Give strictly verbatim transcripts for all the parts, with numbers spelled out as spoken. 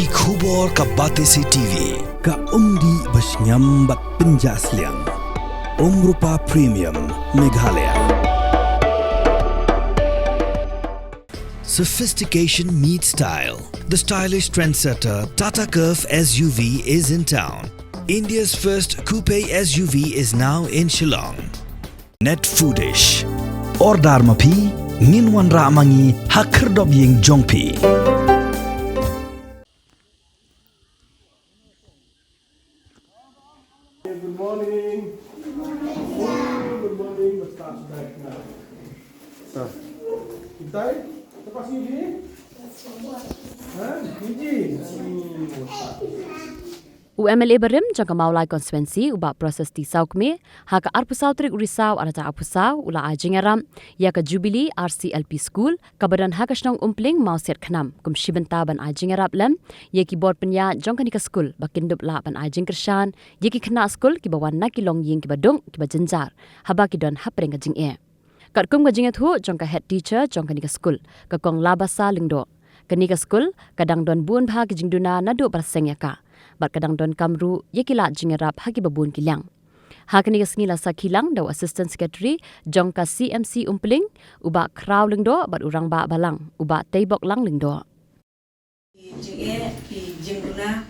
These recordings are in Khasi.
Ki khubor ka Batesi T V, ka umdih ba shngiam bad pynjah sliang. Umrupa Premium, Meghalaya. Sophistication meets style. The stylish trendsetter Tata Curvv S U V is in town. India's first coupe S U V is now in Shillong. Net Foodish. Order ma phi, ngin wanrah ma ngi ha khyrdop ïing jong phi. Good morning. Good morning. Let's start back now. Itai, lepas ni? Ha? Ni. Hmm, let's start. U M L A barim jong ka Mawlai Constituency, u Bah Prasasti Sawkmie, ha ka arphew saw tarik u Risaw arhajar arphew saw, u la ai jingïarap ïa ka Jubilee R C L P School, kaba don ha ka shnong Umpling, Mawsiat Khnam, kum shi bynta ban ai jingïarap lem ïa ki bor pynïaid jong kane ka skul ba kin dup lah ban ai jingkyrshan ïa ki khynnah skul kiba wan na ki longïing kiba duk, kiba jynjar, haba ki don hapdeng ka jingeh. Katkum ka jingïathuh jong ka head teacher jong kane ka skul, ka Kong Labasa Lyngdoh, kane ka skul ka dang don bun bha ki jingduna naduh ba la seng ïa ka, bad ka dang donkam ruh ïa ki lad jingïarap ha kiba bun ki liang. Ha kane ka sngi la sakhi lang da u Assistant Secretary jong ka C M C Umpling, u Bah Khraw Lyngdoh, bad u Rangbah Balang, u Bah Teiboklang Lyngdoh. Ki jingeh, ki jingduna,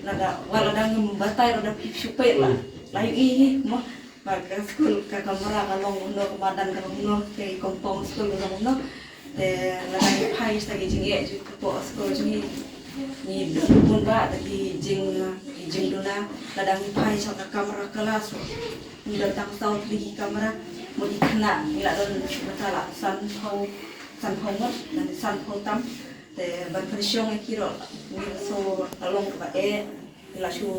lada, wat lada ngim batai, lada phi shu peit la, la ïohi hi mo, ba ka skul, ka kamra ka long kumno, ka madan ka long kumno, ka compound skul ka long kumno. Te lada ngi phai sha ki jingeh jong ki kpoh skul jong ngi, ngi duk bun bah da ki jing, ki jingduna. Lada ngi phai sha ka kamra klas, ngi don tang saw tylli ki kamra, mo, ki khynnah ngi la don, mynta la sanphew, sanphew ngut, lane sanphew tam. Te ban pynshong ïa ki ruh, ngi la shu, la long kaba eh, ngi la shu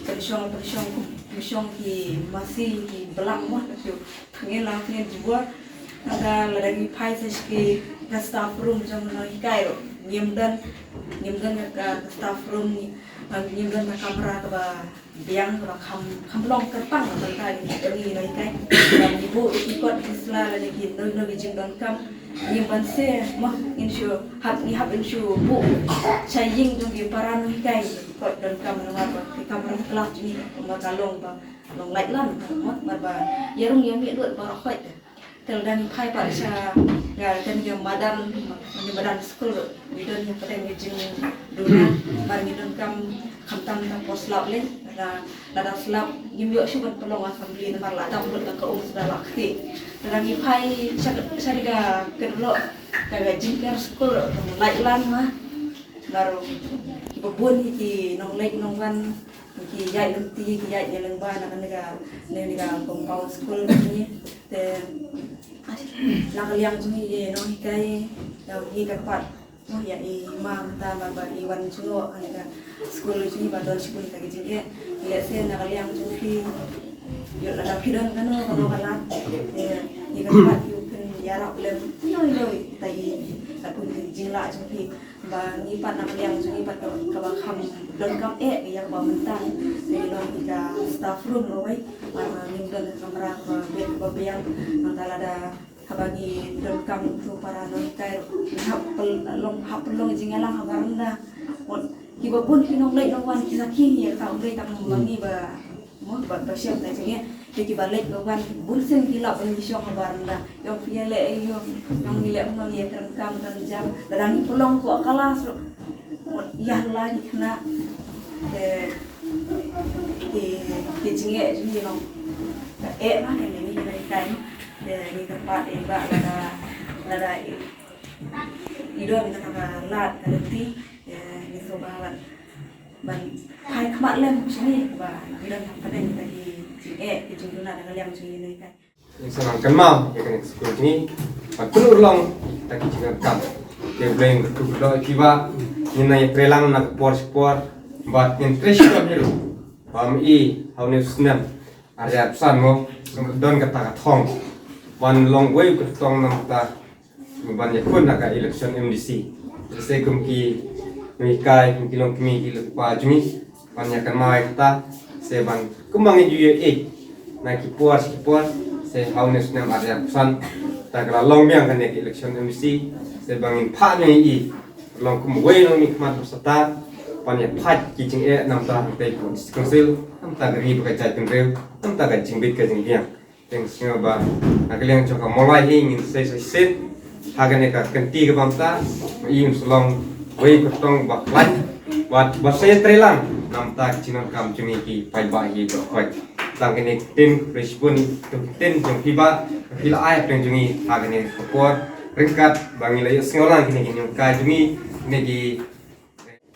pynshong, pynshong, pynshong ki masi, ki blak mo, la shu pyngen, la pyngen jubor. Nangta lada ngi phai sha ki, ka staff room jong nonghikai ruh, ngim don, ngim don ka, ka staff room, ngim don ka kamra kaba biang kaba kham, kham long kyrpang na ka bynta jong ngi nonghikai. Ba ngi buh ïa ki kot ki sla lane kino kino ki jingdonkam, ngim banse mo, ngin shu hap, ngi hap ban shu buh sha ïing jong ki para nonghikai, kot donkam, namar ba ki kamra klas jong ngi ba ka long, ba long lait lang mo, namar ba ïa rung ïa mih lut baroh khoit. Te lada ngi phai pat sha ka, kane ka madan, kane ka madan skul ruh, ngi don ïa ka pateng ka jingduna, ba ngi donkam khamtam tang por slap lei, lada, lada slap ngim ïoh shuh ban pynlong assembly namar la dam lut ka um suda la kti. Lada ngi phai sha, sha ka, ka dei ka, ka jingker skul ruh, lait lang ma. Namar kiba bun hi ki nongleit nongwan, ki ïaid lynti, ki ïaid ïaleng ba na kane ka, na kane ka compound skul jong ngi. Te na ka liang jong ngi ki nonghikai, ïa ngi kyrpad, mo, ïa i ma mynta ba, ba i wan jngoh ha kane ka skul jong ngi ba don shibun kita ki jingeh. Lehse na ka liang jong phi, ïoh lada phi don kano kano ka lad, te ngi kyrpad ïa phi pynïarap lem ïa, ïa kita ki, katkum ki jinglah jong phi. Ba ngi pat na ka liang jong ngi pat kaba kham donkam eh ïa kaba mynta. Ngi long ïa ka staff room ruh wei. Ba ngim don ka kamra kaba biang, kaba biang. Nangta lada haba ngi donkam tu para nonghikai ruh, ngi hap pyn-, long, hap pynlong jingïalang haba rynda. Kiba bun ki nongleit nongwan ki sakhi ïa kata, ym dei tang ma ngi ba Mo, ba, ba shem ta jingeh. Te kiba leit ba wan, bun sien ki lap ban ïashong habar nda. Ïong phi ïaleh aïu, ïong ngi leh kumno, ngi ïakren kam kan jam. Lada ngi pynlong ko klas ruh, mo, ïa la ngi khynnah. Te ki, ki jingeh jong ngi long ka eh ma, ngi, ngi, ngi, ngi, te ngi kyrpad eh ba lada, lada i, i don kata ka lad ka lynti, te ngi sngewbha ban ban phai khmat lem sha ngi ba ngi don hapdeng kita ki jingeh ki jingduna na ka liang jong ngi ngi kai. Ngi sa nang kynmaw ïa kane ka skul jong ngi ban pynurlong ïa kita ki jingdonkam. Te U Blei un kyrkhu kyrdoh ïa phi ba ngin nang ïatreilang na ka por sha ka por bad ngin trei shitom hi ruh ba ma i ha une u snem ar hajar arphew san mo don kata ka thong ban long uwei u kyrtong na bynta ban ïakhun ha ka election M D C. Te kum ki nonghikai, kum ki longkmie, ki longkpa jong ngi ban ïa kynmaw ïa kata, se ban kumba ngi ju ïohi na ki por ki por, se ha une u snem ar hajar arphew san, te ka la long biang kane ka election M D C, se ban ngin phah biang ïa i Long kum uwei na u mihkhmat ba sah ban ïa peit ki jingeh namar ka District Council, namar ka ri bad ka jaitbynriew, namar ka jingbit ka jingbiang. Teng sngewbha na ka liang jong ka Mawlai hi ngin sa ïashisha ha kane ka kynti kaba mynta, i ym sa long uwei ka tong ba khlaiñ bad ba sa ïatreilang namar ki jingdonkam jong ngi ki paidbah hi baroh. Tang kine ki ktien, khublei shibun ïa ki ktien jong phi ba phi la ai ha pdeng jong ngi ha kane ka por, ryngkat ba ngi la ïohsngew lang kine ki jingkai jong ngi, kine ki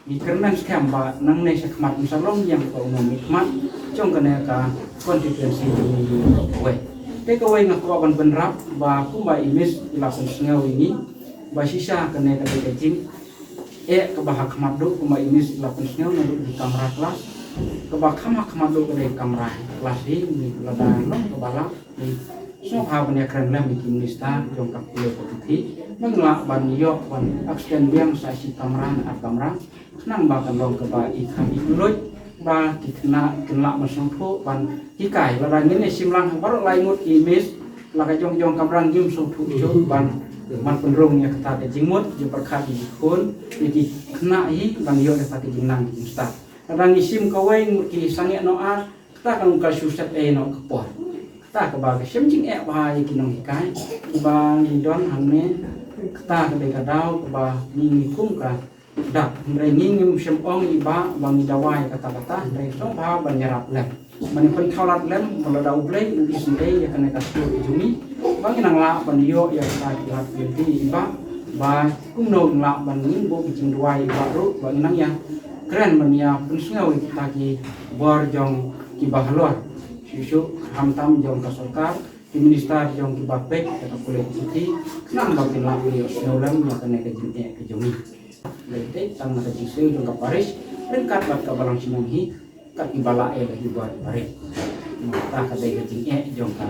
Ngi kyrmen skhem ba nangne shakhmat ngin sa long ïa ka ummat mihkhmat jong kane ka constituency jong ngi kawei. Te kawei nga kwah ban bynrap ba kumba i Miss i la pynsngew ïa ngi ba shisha kane ka dei ka jingeh kaba ha khmat duh, kumba i Miss i la pynsngew naduh ki kamra klas, kaba kham ha khmat duh ka dei kamra klas hi. Ngi lada long kaba lah, sngewbha ban ïakren lem ïa ki minister jong ka pule ka puthi, ba ngin lah ban ïoh ban extend biang sa shi kamra ne ar kamra, khnang ba kan long kaba i kham i luid, ba ki khynnah kin lah ban sngewthuh ban hikai. Lada ngin ïa shim lang ha baroh lai ngut ki Miss, la ka jong jong kamra ngim sngewthuh shuh ban, ban pynrung ïa kata ka jingmut jingpyrkhat ïa ki khun, ïa ki khynnah hi ban ïoh ïa kata ka jingnang ka jingstad. Lada ngi shim kawei ngut ki sangeh noh ar, kata kan ka shu set ei noh ka por. Kata kaba ka shem jingeh bha ïa ki nonghikai kiba ngi don hangne. Kata ka dei ka daw kaba ngi, ngi kum ka dak. Hynrei ngi ngim shym ong i Bah ba ngi dawa ïa kata kata, hynrei sngewbha ban ïarap lem, ban ïa pynthaw lad lem ba lada U Blei u isynei ïa kane ka skul ka jong ngi, ba ngin nang lah ban ïoh ïa kata ki lad ki lynti i Bah, ba kumno ngin lah ban, ngin buh ki jingduwai i Bah ruh ba ngin nang ïa kren ban ïa pynsngew ïa kita ki bor jong kiba halor, shuh shuh khamtam jong ka sorkar, ki minister jong kiba peit ïa ka pule ka puthi, khnang ba kin lah ban ïohsngew lem ïa kane ka jingeh ka jong ngi. Lei te tang na ka jingsngew jong ka parish ryngkat bad ka balang shnong hi, kat kiba lah ïa ka hi bor barit. Kata ka dei ka jingeh jong ka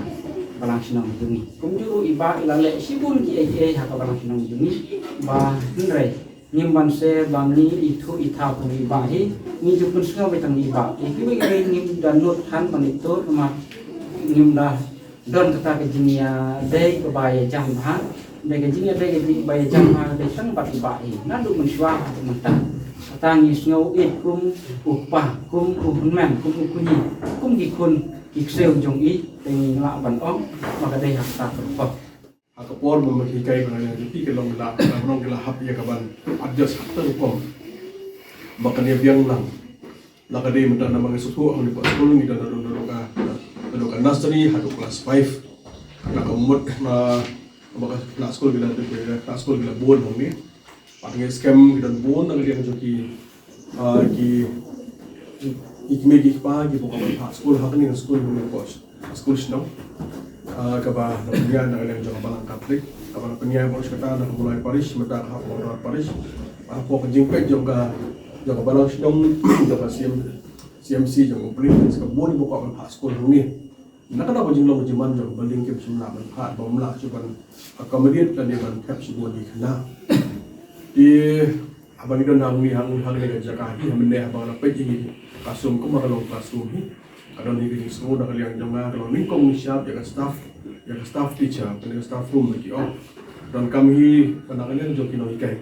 balang shnong jong ngi. Kumjuh ruh i Bah i la leh shibun kiei kiei ha ka balang shnong jong ngi, ba hynrei ngim banse ba ngi ithuh ithaw kum i Bah hi. Ngi ju pynsngew beit tang i Bah. Ïa kiwei kiwei ngim da nud than ban ithuh, namar ngim da don kata ka jingïadei kaba ïajan bha. Dei ka jingïadei kaba ïajan bha ka dei tang bad i Bah hi. Naduh mynshuwa haduh mynta, kata ngi sngew ïeit kum u kpa, kum u hynmen, kum u kñi, kum ki khun ki ksiew jong i. Te ngi lah ban ong ba ka dei ha kata ka rukom. Ha ka por ba ma hikai ba nga ïa jong phi ka long la, ka long ki la hap ïa ka ban adjust ha ka rukom ba kan ïa biang lang. La ka dei mynta namar ngi sngewthuh hangne pat skul ngi don, don, don ka, don ka nursery haduh class five. Na ka mut na ba ka, na skul ki la, na skul ki la bun hangne. Pat ngi skhem ki don bun na ka liang jong ki, ah, ki, ki kmie ki kpa kiba kwah ban phah skul ha kane ka skul, ha kane ka skul shnong. Ah, kaba la pynïaid na ka liang jong ka balang Catholic, kaba la pynïaid bad kata na ka Mawlai Parish, mynta ka hap Mawtawar Parish. Hapoh ka jingpeit jong ka, jong ka balang shnong, jong ka C M, C M C, jong ka Prince, ka bun kiba kwah ban phah skul hangne. Na kata ka jinglong jingman jong ka building kim shym lah ban phah, bym lah shuh ban accommodate lane ban thep shibun ki khynnah. Te haba ngi don hangne, hang, hangne ka jaka hi, ha mynne haba nga la peit ïa ka classroom, kumba ka long classroom hi, ka don hi ka jingsngew na ka liang jong nga, ka long nyngkong nyngshap ïa ka staff, ïa ka staff teacher, kane ka staff room ba ki ong. Donkam hi ba na ka liang jong ki nonghikai,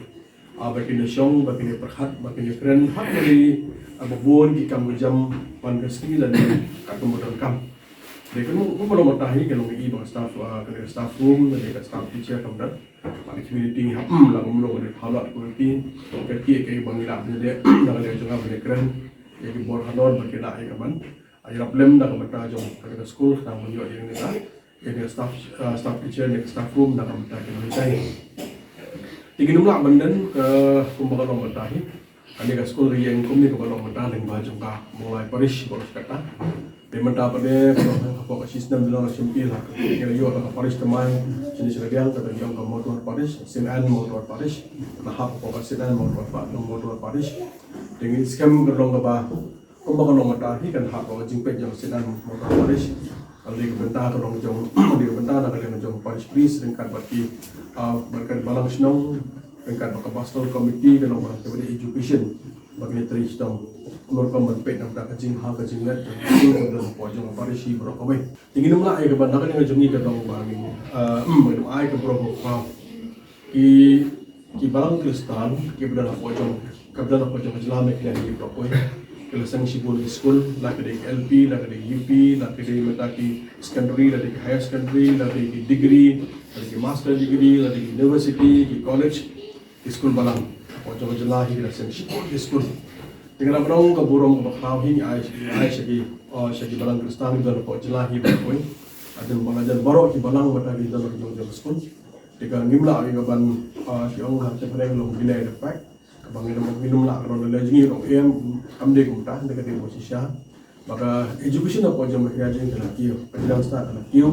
ah, ba kin ïa shong, ba kin ïa pyrkhat, ba kin ïa kren, ha kaba bun ki kam ka jam man ka sngi lane katkum ba donkam. Dei kumno, kumno ba long mynta hi, ka long i ba ka staff, ah, kane ka staff room, kane ka staff teacher kam don. Bad ka community ha, hmm, la kumno ka dei, ha la ka community. Ka ki, ka ba ngi lah ban ïa dei, na ka liang jong nga ban ïa kren ïa ki bor halor ba ki lah ïa ka ban ïarap lem na ka bynta jong kane ka skul, khnang ban ïoh ïa kane ka, ïa kane ka staff, ah, staff teacher, ïa ka staff room na ka bynta ki nonghikai. Te ngim lah ban don ka kumba ka long mynta hi. Kane ka skul ka ïeng kumne kaba long mynta lyngba jong ka Mawlai Parish baroh shi katta. Te mynta pat de ka long hapoh ka shisnem jong ka shimti la ka ïoh na ka parish thymmai shane sha ka liang, kata ka ïong ka Mawtawar Parish, Saint Anne Mawtawar Parish. La hap hapoh ka Saint Anne Mawtawar Pa-, Mawtawar Parish. Te ngi skhem ka long kaba kumba ka long mynta hi kan hap ka jingpeit jong Saint Anne Mawtawar Parish. Ka dei ka bynta ka long jong, ka dei ka bynta na ka liang jong parish priest ryngkat bad ki, ah, ryngkat balang shnong, ryngkat bad ka pastoral committee, ka long ba ka dei education, ba ka dei trei shnong. Kumno rukom ban peit na ka bynta ka jingha ka jinglet jong ka skul, ka dei hapoh jong ka parish hi baroh kawei. Te ngim lah ïa ka ban na ka liang jong ngi ka long ba ngin, ah, hmm, ngin ai ka baroh ka, ki Ki balang Khristan kiba don hapoh jong, kiba don hapoh jong ka jylla Meghalaya hi baroh kawei, ki la seng shibun ki skul, la ka dei ki L P, la ka dei ki U P, la ka dei mynta ki secondary, la dei ki higher secondary, la dei ki degree, la dei ki master degree, la dei ki university, ki college, ki skul balang. Hapoh jong ka jylla hi ki la seng shibun ki skul. Te nga la ban ong ka burom kaba khraw hi ngi ai, ngi ai sha ki, uh, sha ki balang Khristan kiba don hapoh jylla hi baroh kawei. Hajan balang, hajan baroh ki balang mynta ki don hapoh jong ka skul. Te ka ngim lah ïa ka ban, ah, ki ong ha te phareng long delay the fact. Kaba ngin ym, ngin ym lah ka long delay jong ngi ruh em, kam dei kumta, dei ka dei ba shisha. Ba ka education hapoh jong ka jylla jong ngi ka la kiew, ka jylla stat ka la kiew.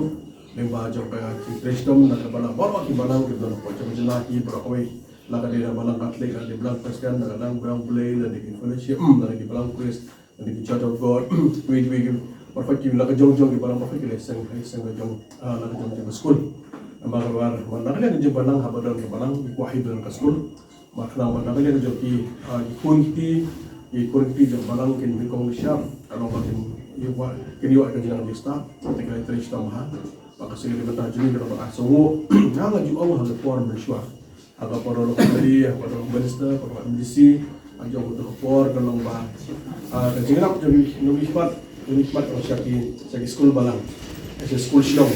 Lyngba jong ka jingtrei shitom na ka balang, baroh ki balang kiba don hapoh jong ka jylla hi baroh kawei. La ka dei na balang Katholik, la ka dei balang Khristan, la ka dei balang Blei, la ka dei ki fellowship, la ka dei ki balang Khrist, la ka dei ki Church of God, wei wei ki, baroh ki la ka jong jong ki balang baroh ki la seng, la seng ka jong, ah, la ka jong jong ka skul. Namar ba, ba na ka liang jong balang haba don ka balang, ki kwah hi ba don ka skul. Ba khnang ba na ka liang jong ki, ah, ki khun ki kti, ki khun ki kti jong balang kin ïa kong shap, ka long ba kin ïa wa, kin ïa wa ka jingïarap jingstad, te ka trei shitom ha. Ba ka seng ka dei mynta jong ngi ka long ba ka seng u, nga nga ju ong ha ka por mynshuwa. Ha ka por u long M L A, ha ka por u long minister, ha ka por u long M D C, ha jong ka por ka long ba, ah, ka jingïarap jong ngi, jong ngi khmat, jong ngi khmat ka long sha ki, sha ki skul balang, sha ki skul shnong.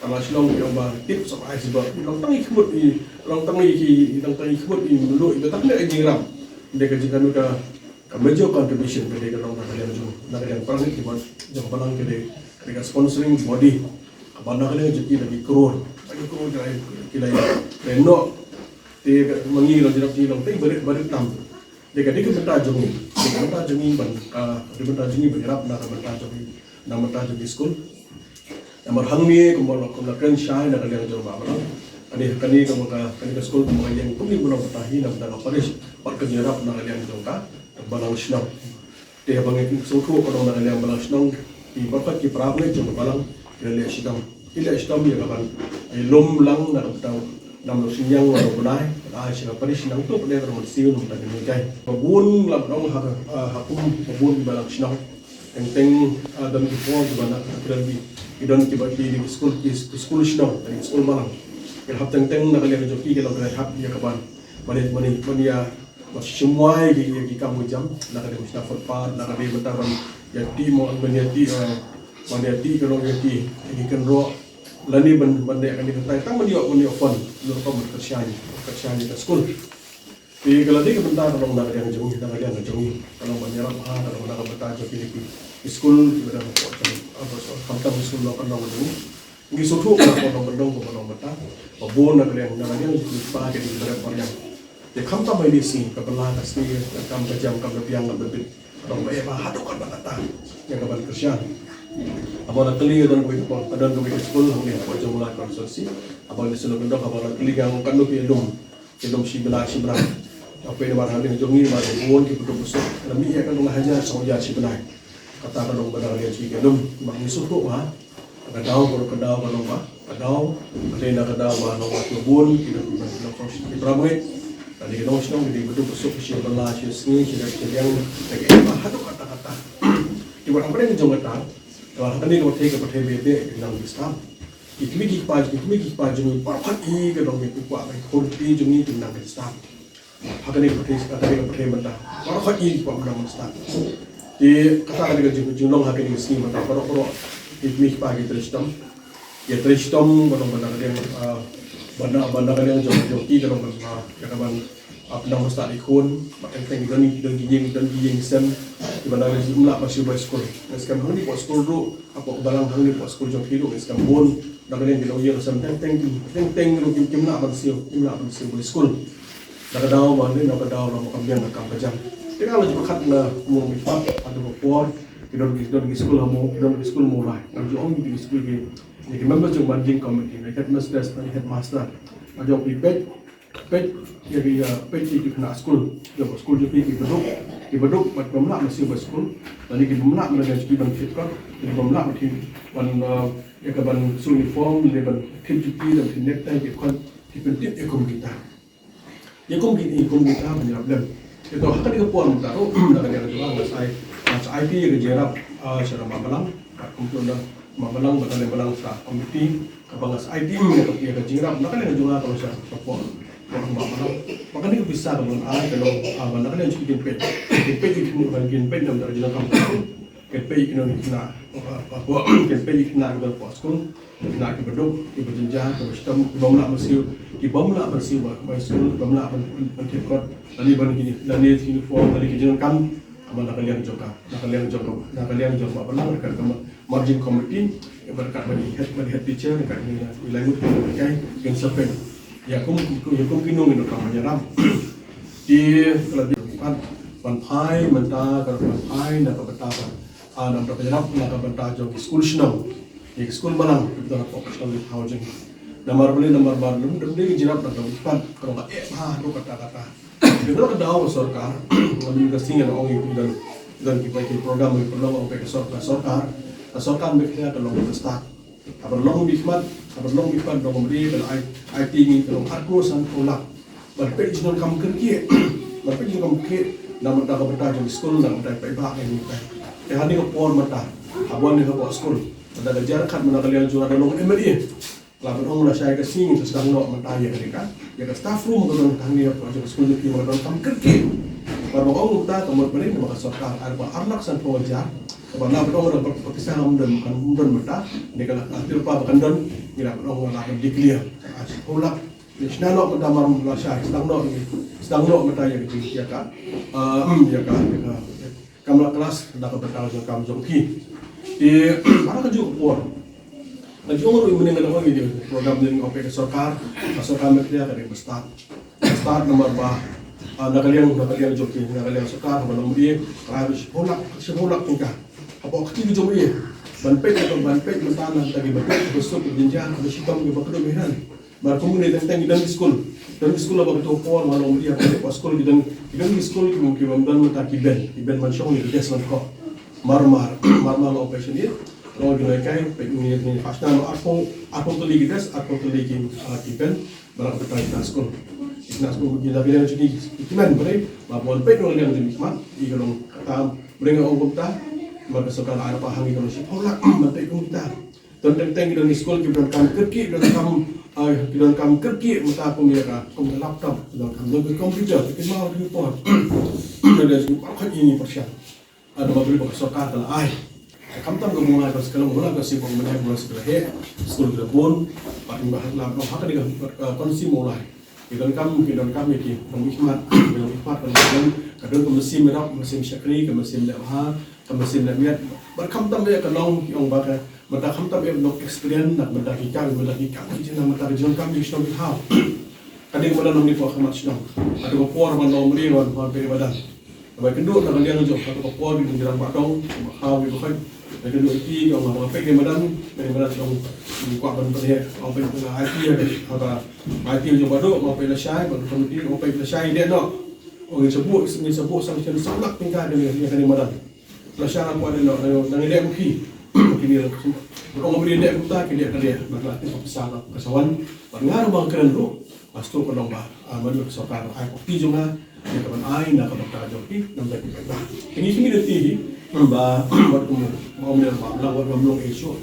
Ka long shnong ki ong ba tip sop ai sibak. Long tang i khmut i, long tang i ki, long tang i khmut i mluh i, ba tang ne ka jingïarap. Dei ka jingkano ka, ka major contribution ka dei ka long na ka liang jong, na ka liang parang ki ba jong balang ka dei, ka dei ka sponsoring body. Kaba na ka liang jong ki la ki klur, la ki klur ki la, ki la, ki la noh. Te ka ma ngi long jingïarap jong ngi long tang barit, barit tam. Dei ka, dei ka bynta jong ngi, dei ka bynta jong ngi ban, ah, dei ka bynta jong ngi ban ïarap na ka bynta jong ngi, na ka bynta jong ki skul. Namar hangne kumba la, kumba la kren shai na ka liang jong ba balang. Kane, kane kumba ka, kane ka skul kumba ka ïeng kum ngi ba long bynta hi na bynta ka parish, bad ka jingïarap na ka liang jong ka, ka balang shnong. Te haba ngi sngewthuh ka long na ka liang balang shnong, ki baroh ki para bangeit jong ka balang ki la leh shitom. Ki leh shitom ïa ka ban ïalum lang na ka bynta nam, la u synñiang, la u bnai, la ai sha ka parish nangta pat ka dei ka mynsiem na ka bynta ka jinghikai. Ba bun la ban ong ha, ha kum ba bun ki balang shnong. Teng teng, ah, don ki por kiba na, ki don ki, ki don kiba ki, ki skul, ki skul shnong, ki skul balang. Ki hap teng teng na ka liang jong ki, ki long ki hap ïa ka ban, ban ïa, ban ïa, ban ïa Ba shim wai ki, ki kam ki jam, la ka dei ban shna footpath, la ka dei mynta ban ïa tih mo, ban ïa tih, eh, ban ïa tih ka long ïa tih, ïa ki kynroh. Lane ban, ban dei kane ka tai tang ban ïoh, ban ïoh fund, lor ka ban kyrshan, kyrshan ïa ka skul. Te ka la dei ka bynta ka long na ka liang jong ngi, na ka liang jong ngi. Ka long ban ïarap ha, ka long na ka bynta jong ki, ki skul, ki bynta jong, khamtam skul long ka long jong ngi. Ngi sngewthuh ba ka long ban long, ka long ban ta. Ba bun na ka liang, na ka liang jong ki pa ki dei ban rep ban ïang. Te khamtam ha ine i sngi, ka bylla ka sngi, ka kam ka jam, kam da biang, kam da bit. Ka long ba eh ba haduh katba kata. Ïa ka ban kyrshan. Haba la kylli ka don kawei ka, ka don kawei ka skul hangne hapoh Jong Lai constituency. Haba la shu la kyndong, haba la kylli ka, katno ki lum, ki lum shi bnai shi bnai. Haba ïa namar hangne jong ngi namar bun ki ba duk ba suk. La mih ïa ka long hajar saw hajar shi bnai. Kata ka long ba na ka liang jong ki lum. Ba ngi sngewthuh ba ka daw, ka daw, ka long ba, ka daw, ka dei na ka daw ba long ba ki bun ki, ki, ki, ki para bangeit. Lane ki nongshong, ki dei ba duk ba suk, shi bylla, shi sngi, shi rep shi liang, da ki ïa ba haduh katta katta. Ki ba hapdeng jong kata, ki ba hapdeng ka pyrthei, ka pyrthei ba ïadei, ki nang ki stam. Ki kmie ki kpa, ki kmie ki kpa jong ngi, baroh kawei ka dei ki kwah, ki khun ki jong ngi, ki nang ki stam. Ha kane ka pyrthei, ha kane ka pyrthei mynta. Baroh kawei ki kwah mynta mynta. Te kata ka dei ka jing, jinglong ha kane ka sngi mynta. Baroh baroh ki kmie ki kpa ki trei shitom. Ki trei shitom, ba long ban da ka liang, ah, ban da, ban da ka liang jong, jong ki, ka long ban, ah, ïa ka ban, ah, pyndam bastad ïa ki khun. Ba teng teng ki don, ki don ki ïing, ki don ki ïing sem. Ki ban da ka liang jong, ym lah ban siew bai skul. Ngi skhem hangne hapoh skul ruh, hapoh ka balang hangne hapoh skul jong ki ruh, ngi skhem bun. Na ka liang ki lawyer sem teng teng, teng teng ruh kim, kim lah ban siew, kim lah ban siew bai skul. Na ka daw ba ne, na ka daw ba kam biang ka kam ka jam. Te nga la ju khat na kumno mi pat, haduh ka por, ki don ki, don ki skul ha mo, ki don ki skul mo lai. Nga ju ong ki skul ki, ki member jong managing committee, na headmistress, na headmaster. Nga ju ong ki peit, peit ïa ki, ïa peit ïa ki khynnah skul, ïa ka skul jong ki, ki baduk, ki baduk bad bym lah ban siew bai skul, lane ki bym lah ban, ki ban thied kot, ki bym lah ban thied, ban, eh, ïa ka ban siew uniform, lane ban thied juti, ban thied necktie, ki kot, ki pyntip ïa kum kita. Ïa kum ki, ïa kum kita ban ïarap lem. Te to ha kane ka por mynta ruh, na ka liang jong nga, nga sa ai, nga sa ai ïa ka jingïarap, ah, sha ka Bah Balang, bad kumjuh na Bah Balang, bad ka Bah Balang sa committee, kaba nga sa ai ïa ka, ïa ka jingïarap na ka liang jong nga ka long sha ka por. Ba, ba, ba, ba kane ka pisa ka ban ai ka long, ah, ban da kane ka jingpeit. Jingpeit jingpeit jingpeit namar ka jingkam. Jingpeit ki nongkynnoh, ah, ah, jingpeit jingkynnoh ki ba poi skul, kynnoh ki ba duk, ki ba jynjar, ki ba shitom, ki bym lah ban siew, ki bym lah ban siew ba, ba skul, ki bym lah ban, ban, ban thied kot, lane ban ki, lane ki uniform, lane ki jingkam, namar na ka liang jong ka, na ka liang jong ka, na ka liang jong ka balang, ka, ka, marching committee, ïa ba kat ba ki head, ba ki head teacher, kat ki, ki lai ngut ki kai, kin sa peit. Ïa kum, kum, ïa kum ki nong ïa ka ban ïarap. Ki ka la dei ban, ban phai mynta, ka ban phai na ka bynta ban, ah, na ka bynta ban ïarap na ka bynta jong ki skul shnong. Ïa ki skul balang, ki bynta professional housing. Namar balei, namar ba lum dum dei ki jingïarap na ka bynta, ka long ka eh bha, ruh kata kata. Ki don ka daw sorkar, ngam ka sngi ngan ong ïa ki don, don ki bai ki program ki pynlong ong ka sorkar, sorkar. Ka sorkar Meghalaya ka long ka start. Haba long beit khmat, haba long beit khmat, long beit ka ai, ai ti ngi ka long arphew san phew lak. Ban peit jingdonkam kyrkieh, ban peit jingdonkam kyrkieh, na ka bynta ka bynta jong skul, na ka bynta paidbah ngi paidbah. Te ha kane ka por mynta, haba wan ïa ka poi skul, mynta ka jar khat mynta ka liang jong nga da long M L A. La ban ong lashai ka sngi ngi sa sdang noh mynta ïa kane ka, ïa ka staff room ka don hangne hapoh jong ka skul jong ki ba ka donkam kyrkieh. Bad ba ong mynta ka mut ba dei namar ka sorkar ai ba ar lak sanphew hajar. Kaba la ban ong da ba pisa ngam don, ngam don mynta. Kane ka la, ah, tip ba kan don, ngi la ban ong la ban declare. Ah, sanphew lak. Ngi shna noh mynta mar lashai, sdang noh ngi, sdang noh mynta ïa ka, ïa ka, ah, hmm, ïa ka, ïa ka. Kam lah klas da ka bynta jong kam jong ki. Te, ha kajuh ka por. Nga ju ong ruh mynne nga la ong ïa ka program jong ka sorkar, ka sorkar Meghalaya ka dei ba start. Start namar ba, ah, na ka liang, na ka liang jong ki, na ka liang sorkar, ba long ïa, ka la shiphew lak, shiphew lak tyngka. Hapoh ka kti ka jong ïa. Ban peit, ban peit mynta na ka, ki ba peit, ki ba suk, ki ba jynjar, ki ba shitom, ki ba kdup, ki ba hynrei. Bad kumne teng teng ki don ki skul. Don ki skul ba kito por ma long ïa ka skul ki don, ki don ki skul ki, ki bym don mynta ki bench, ki bench ban shong ne ki desk ban koh. Mar mar, mar mar la operation ïa. Long ki nonghikai, peit ne ne pas na arphew, arphew tylli ki desk, arphew tylli ki, ah, ki bench, ba la operation ïa skul. Ïa skul ki la ki don ki, ki men bad ba bon peit long ïa ki khmat, ïa ka long kata, bad nga ong kumta, bad ka sorkar ai ba hang ïa ka long shiphew lak, ban peit kumta. Don teng teng ki don ki skul ki donkam kyrkieh, donkam, ah, ki donkam kyrkieh mynta kum ïa ka, kum ka laptop, donkam, don ki computer, ki maw ki por. Don ki skul ba khot ïa ngi pyrshang. Ada ba briew ba ka sorkar ka la ai. Khamtam ka Mawlai ka skul, Mawlai ka sibong mynta, Mawlai skul heh, skul ka bun, bad ba ha la, ha kane ka, ah, constituency Mawlai. Ki donkam, ki donkam ïa ki nongmihkhmat, ki nongmihkhmat ka don, ka don ka mynsiem ïarap, mynsiem shakri, ka mynsiem leh bha, ka mynsiem leh miat. Bad khamtam ïa ka long, ki ong ba ka, mynta khamtam ïa ka long experience, na ka bynta ki kam, na ka bynta ki kam, ki jingna, na ka bynta ki jingkam, ki shnong ki thaw. Ka dei ka madan nongdie por khmat shnong. Hato ka por ban long mri wan, wan peit madan. Ba kynduh na ka liang jong, hato ka por ki jingkyrang ba dong, ba khaw ki ba khoi. Ba kynduh iti, ki ong ba peit ki madan, peit ki madan jong, ki kwah ban peit, ong peit ki ai ti, ha ka, ai ti jong ba dong, ong peit lashai, ba dong peit, ong peit lashai, dei noh. Ong ngi sa buh, ngi sa buh, sang chen, sang lak tyngka, kane, kane madan. Lashai nga kwah dei noh, dang dei ki. Kine, ong ba dei dei kumta, kine ka dei, ba la tip ka pisa ka sa wan, ba nga ruh ba nga kren ruh, ba sdang ka long ba, ah, mynta ka sorkar ai ka ti jong nga, ïa ka ban ai na ka bynta jong ki, namar ki paidbah. Kine kine dei ki, ba, ba kum, ba ong ba, ba la wat ngam long issue.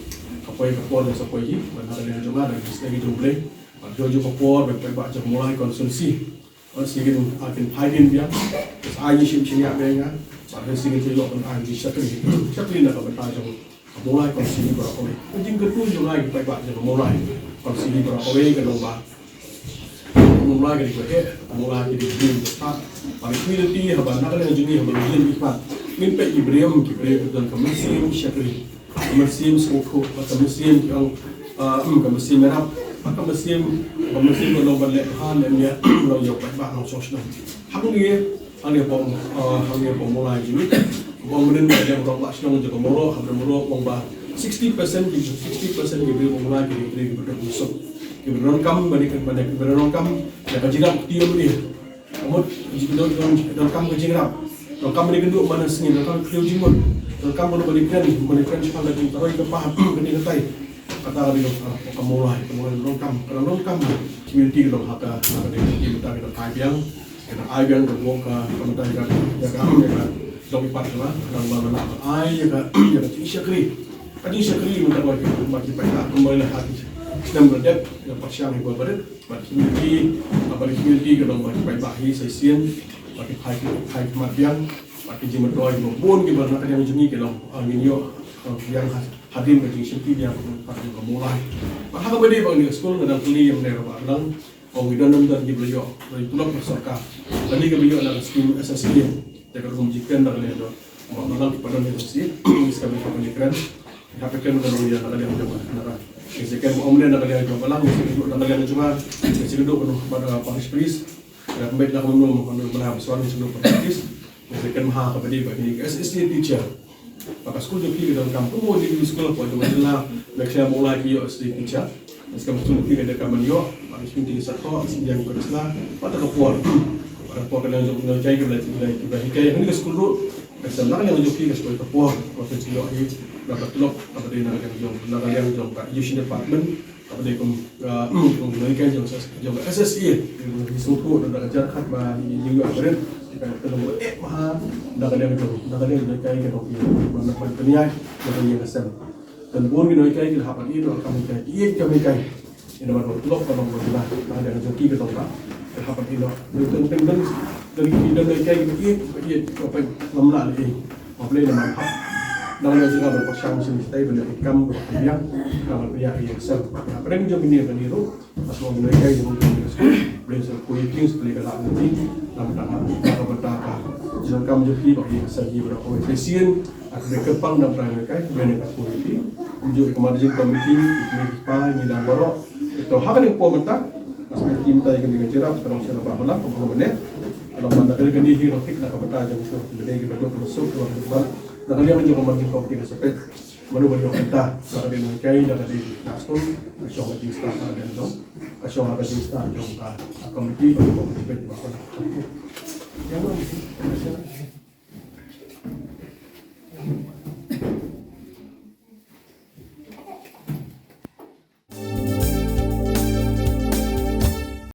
Ka poi ka por da sa poi hi, ba na ka liang jong nga, da ki sdang ki jong Blei, ba jong jong ka por, ba paidbah jong Mawlai constituency. Bad shisien, ah, kin phai dien biang. Sa ai shim shim ïa biang nga. Bad shisien kin ïoh ban ai shakri. Shakri na ka bynta jong ka Mawlai constituency baroh kawei. Ka jingkyntu jong nga ïa ki paidbah jong ka Mawlai constituency baroh kawei ka long ba Mawlai ka dei ka heh, Mawlai ka dei ka dei ka. Bad ki community haba na ka liang jong ngi haba ngi ïeng ki pat. Ngin peit ki briew, ki briew ki don ka mynsiem shakri. Ka mynsiem sngewthuh, ka mynsiem ki ong, ah, em, ka mynsiem ïarap, ka mynsiem, ka mynsiem ka long ban leh bha, leh miat, long ïa u paidbah, long sngewsih. Hangne, hangne hapoh, ah, hangne hapoh Mawlai jong ngi. Hapoh mynnin ka liang rangbah shnong jong ka Mawroh, ha Mawroh, ong ba sixty percent ki, sixty percent ki briew Mawlai ki dei ki briew ki ba duk ki suk. Ki ba donkam, ba dei ki ba dei ki ba donkam ïa ka jingrap ka tiar mynnin. Ka mut, jingdon, don, donkam ka jingrap. Donkam ban ïakynduh man la ka sngi, donkam ka khlieh jingmut. Donkam ban ïakren, ban ïakren shaphang ka jingtrei ka bha, ka jingtrei. Kata ka dei ka, ka Mawlai, ka Mawlai donkam, ka donkam. Community ka dei ha ka, ha ka dei ka, ka dei ka ai biang, ka dei ai biang ka bok ka, ka mynta ka, ka, ka, ka, dong i pat ka, ka dang ba la ai ïa ka, ïa ka jingshakri. Ka jingshakri mynta ba ki, ba ki paidbah, kumba la ha ki, Snem ba dep, ïa pyrshang hi ba barit, bad ki community, bad ki community ki long ba ki paidbah hi sa shisien, bad ki phai, ki phai khmat biang, bad ki jingmyntoi kiba bun kiba na ka liang jong ngi ki long, ah, ngin ïoh, ah, biang ha-, hadien ka jingshimti biang ka bun pat ka Mawlai. Bad ha kaba dei bad kane ka skul nga dang kylli ïa u Mynder Bah Balang, ong ngi don, don, don kiba la ïoh, la ïoh tulop na sorkar. Kane kaba ïoh na ka skim S S A. Te ka rukom jingkren na ka liang jong Bah Balang, ki paidbah S S A, ngi sa ka bynta ban ïakren. Hap ïakren ka long ïa na ka liang jong ka, na ka. Ngi sa ïakren ba ym ne na ka liang jong Bah Balang, ngi sa ïakren na ka liang jong nga, ngi sa ïakren na ka parish priest. Ïa ka met na ka mano, mano, mano, mano, ngi sa ïakren parish priest. Ngi sa ïakren ha kaba dei bad kine ki associate teacher. Ba ka skul jong ki ka donkam kumno, dei skul hapoh jong ka jylla, ba ki sha Mawlai ki ïoh associate teacher. Ngi sa ïakren ba skul jong ki ka donkam ban ïoh, ba ki shu ïoh sa ko, sa ïa ka sla, ba ta ka por. Ba ta ka por ka liang jong, jong ki ba, ki ba, ki ba hikai ha kane ka skul ruh. Ka sdang na ka liang jong ki ka sdang ka por, ka sdang ïoh hi, na ka tulop, kaba dei na ka liang jong, na ka liang jong ka education department, kaba dei kum, ah, kum ka hikai jong, jong ka S S A, ki sngewthuh na ka jar khat ba ïoh ka rit, ka long eh, ma, na ka liang jong, na ka liang jong ka hikai ka dei ki, na ka liang ka sem. Don bun ki nonghikai ki la hap ban ïoh ka kam hikai, ki ïeit ka kam hikai. Ïa namar ba tulop ka long ba ki la, na ka liang jong ki ka long ba, ki la hap ban ïoh. Ni teng teng don, don ki don nonghikai ki ïeit, ki ïeit, ka pyn lam la lei. Ba Blei namar hap. Na ka liang jong ka ban pyrshang shisha ban ïa ki kam ba ki ïa, ka ban ïa ki ïa sel. Ba ka liang jong ki ni ka ni ruh. Ba shu nonghikai jong ki ni. Blei sa ku ïa ki, Blei ka la ni. Lam ta ka, ka ban ta ka. Jong kam jong ki ba ki ïa sel ki ba ko shisien. Ak de kyrpang dang tang kai, bene ka puri ti. Kumjuh ka managing committee, ki pa, ngi dang baroh. To ha kane ka por mynta, as ka team tai kane ka jirap, ka long sha Bah Balang, ka long mane. Ka long mane kane kane hi, long tik na ka bynta jong shu, bene ki ba duk, ka suk, ka long ban. Na ka liang jong ka managing committee ka sepet. Mano ba ïoh bynta, na ka dei nonghikai, na ka dei na skul, ka shong ka jingstad, na ka dei jong, ka shong ka jingstad jong ka committee, ka long sepet Bah Balang. Ïa,